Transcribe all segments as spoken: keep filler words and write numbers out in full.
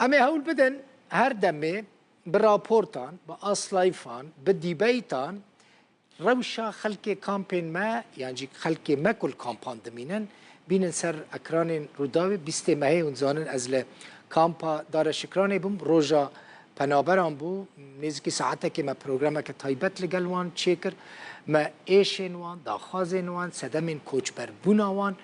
Em ê hewl bidin her demê bi raportan, bi aslayfan, bi dîbeytan rewşa xelkê kampên me, yan jî xelkê me ku li kampan dimînin, bînin ser ekranên Rûdawê. Bîstê mehê hûn zanin ez li kampa Dara Şikranê bûm. Roja penaberan bû. Nêzîkî saetekê me programeke taybet li gel wan çêkir. Me êşên wan, daxwazên wan, sedemên koçberbûna wan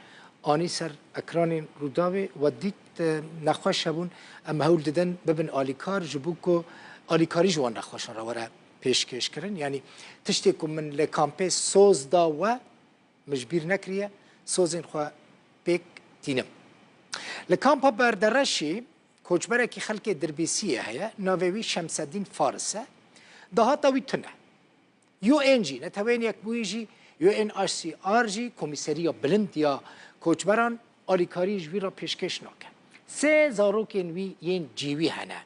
anî ser ekranên Rûdawê. We dît, e, nexweş hebûn. Em hewl didin bibin alîkar, ji bo ku alîkarî ji wan nexweşan re were pêşkêş kirin. Yanî tiştê ku min li kampê soz da we, min ji bîr nekiriye, sozên xwe pêk tînim. Li kampa Berdereşî koçberekî xelkê Dirbêsiyê heye, navê wî Şemsedîn Faris e. Dahata wî tune. U N jî, Neteweyên Yekbûyî jî, U N H C R jî, Komîseriya Bilind ya Koçberan alîkariyê ji wî re pêşkêş nake. Sê zarokên wî yên cîwî hene.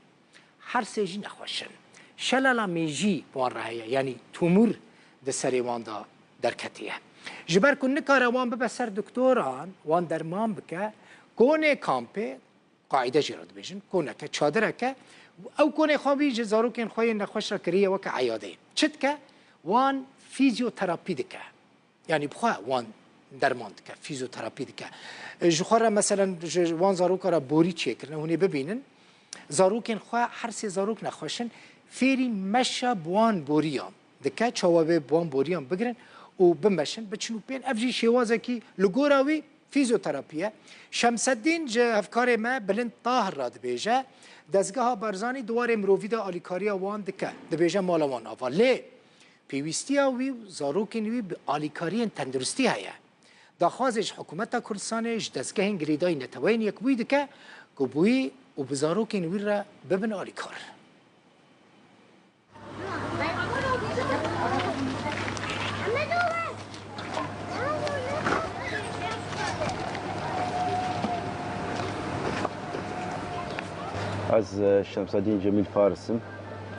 Her sê jî nexweş in. Şelala mêjî bi wan re heye, yanî tumûr di serê wan de derketiye. Ji ber ku nikare wan bibe ser doktoran, wan derman bike, konê kampê, qaîde jê re dibêjin, koneke, çadireke, ew konê xwe wî ji zarokên xwe yên nexweş re kiriye weke eyadeyê. Çi dike? Wan fîzyoterapî dike. Yanî bi xwe wan derman dike, fîzyoterapî dike. E, ji xwe re meselen ji wan zaroka re borî çêkirine, hûn ê bibînin. Zarokên xwe, her sê zarok nexweş in, fêrî meşa bi wan boriyan dike, çawa wê bi wan boriyan bigirin û bimeşin, biçin û bên. Ev jî şêwazekî li gora wî fîzyoterapî ye. Şemseddîn ji hevkarê me Bilind Tahir re dibêje, Dezgeha Barzanî di warê mirovî de alîkariya wan dike. Dibêje mala wan ava. Lê pêwîstiya wî û zarokên wî bi alîkariyên tenduristî heye. Daxwazê ji Hikûmeta Kurdistanê, ji dezgehên girêdayî Neteweyên Yekbûyî dike ku bi wî û bi zarokên wî re bibin alîkar. Ez, e, Şemsedîn Cemîl Faris im.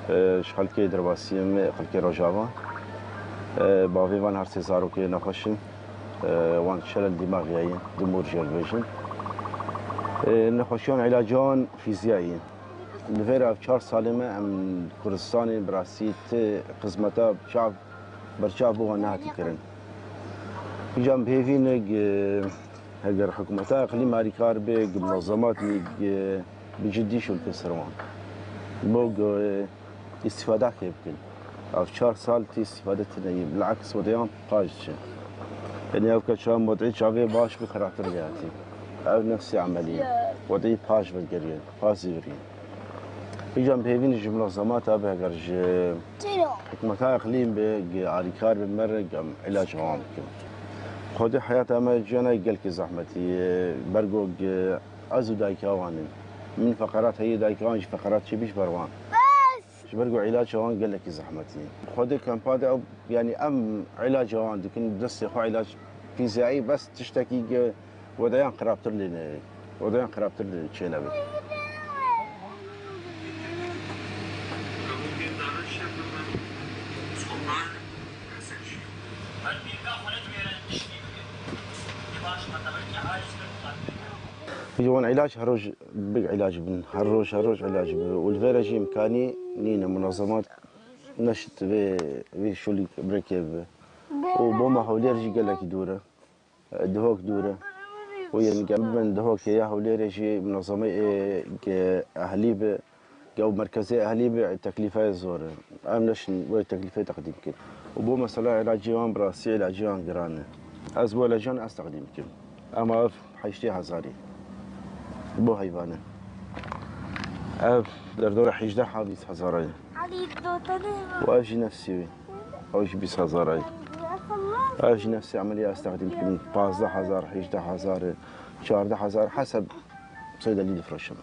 E, ji xelkê Dirbasiyê me, xelkê Rojava. E, bavê van her sê zarokê nexweş in. E, wan şelel dîmaxiyayî, dimûr jê dibêjin. E, nexweşiyan îlaca wan fîziyayî. Li vêra ev çar salê me em Kurdistanê bi rastî ti xizmeta çav, berçav bo wan nehatî kirin. Îca em bi hêvî ne gi heger hikûmeta eqlîm alîkar be, gi munazemat ne gi bi ciddî şûl ke ser wan. Bo gi îstîfada kê bikin. Ev çar sal tê îstîfade tine yî. Bilaks wedeyan paş diçe. Yanî ev ke çav modrî çavê baş bi xirabtir lê hatî. Ev nefsê emelî ye. Wedî paş vegeriye, paş zîvirî. Îca em bi hêvî ne ji munazemata be, heger ji hikûmeta eqlîm be, gi alîkar be me re, em îlac hewan bikin. Xwedê heyata me ciyana gelkî zehmetî ye. Bergo gi ez û dayika wan in. Min feqerat heye, dayika wan jî feqerat çêbî ji ber wan. Ji ber ku îlaca wan gelekî zehmetî ye. Xwedê kampa de ew, yanî em îlaca wan dikin, destê xwe îlac fîziyayî, bes tiştekî ge wedeyan xirabtir lê ne, wedeyan xirabtir lê çênebe. Ji wan îlac her roj bi îlac bin, her roj, her roj îlac bin. Û li vê re jî îmkanî nîne, munazemat neşt vê, vê şolî brekê bibe. Û bo me Hewlêr jî gelekî dûr e. Dihok dûr e. Û yên gel bin Dihokê ya Hewlêrê jî munazemeyê ke ehlî bi, ke ew merkezê ehlî bi, teklîfeyê zor e. Em neşin wê teklîfê teqdîm kin. Û bo mesela îlacê wan bi rastî îlacê wan giran e. Ez bo îlacan ez teqdîm kim. Ema ev heştê hezarî. Bo heyvan e. Ev derdora hejdeh ha bîst hezar e. Û ev jî nefsî wî. Ew jî bîst hezar e. Ev jî nefsî emeliya ez teqdîm dikim. Pazdeh hezar, hejdeh hezar, çardeh hezar, heseb Seydelî difroşim.